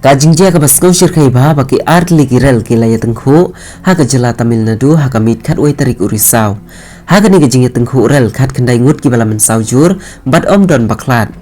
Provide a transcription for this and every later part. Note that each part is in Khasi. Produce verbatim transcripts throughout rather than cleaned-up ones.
Ka jingjia kaba sngewshyrkhei bha ba ki artylli ki rel ki la ïatyngkhuh ha ka jylla Tamil Nadu ha ka miet khatwei tarik u Risaw. Ha kane ka jingïatyngkhuh rel khatkhyndai ngut kiba la mynsaw jur bad ym don ba khlad.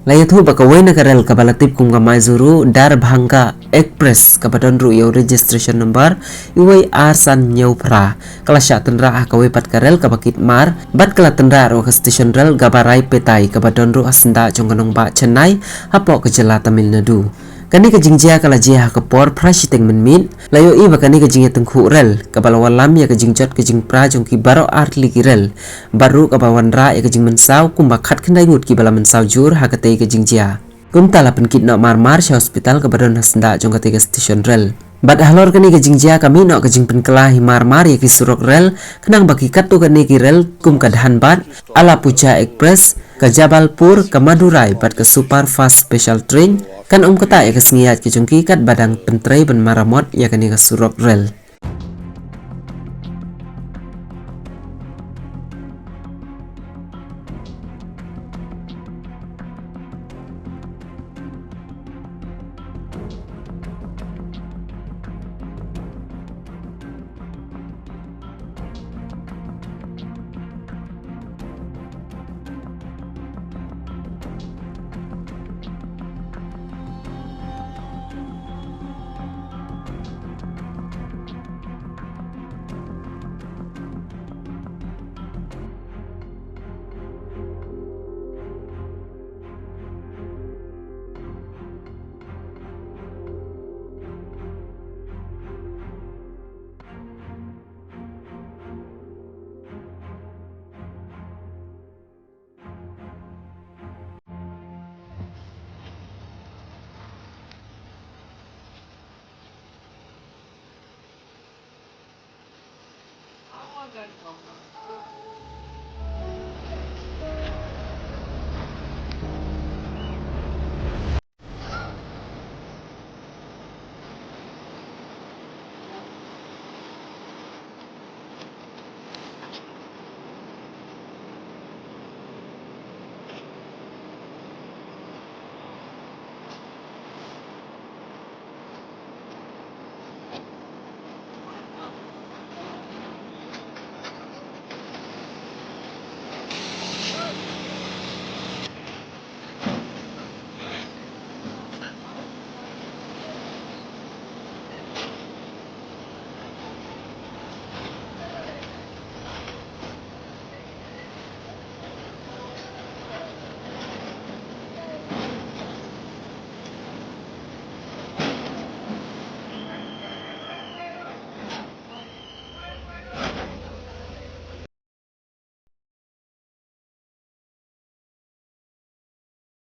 La ïathuh ba kawei na ka rel kaba la tip kum ka Mysuru Darbhanga Express kaba don ruh ïa u registration number uwei ar san hynñiew phra ka la shah tynrah ha kawei pat ka rel kaba kit mar bad ka la tynrah ruh ha ka station rel Gabbaraipetai kaba don ruh ha syndah jong ka nongbah Chennai hapoh ka jylla Tamil Nadu. Kane ka jingjia ka la jia ha ka por phra shiteng mynmiet. La ïohi ba kane ka jingïatyngkhuh rel kaba la wallam ïa ka jingjot ka jingpra jong ki baroh artylli ki rel bad ruh kaba wanrah ïa ka jingmynsaw kumba khatkhyndai ngut kiba la mynsaw jur ha katei ka jingjia. Kumta la pynkit noh marmar sha hospital kaba don ha syndah jong katei ka station rel. Bad halor kane ka jingjia ka mih noh ka jingpynkylla hi marmar ïa ki surok rel khnang ba ki katto katne ki rel kum ka Dhanbad Alappuzha Express, ka Jabalpur, ka Madurai bad ka Super Fast Special Train kan ym ktah ïa ka sngi ïaid ka jong ki katba dang pyntrei ban maramot ïa kane ka surok rel.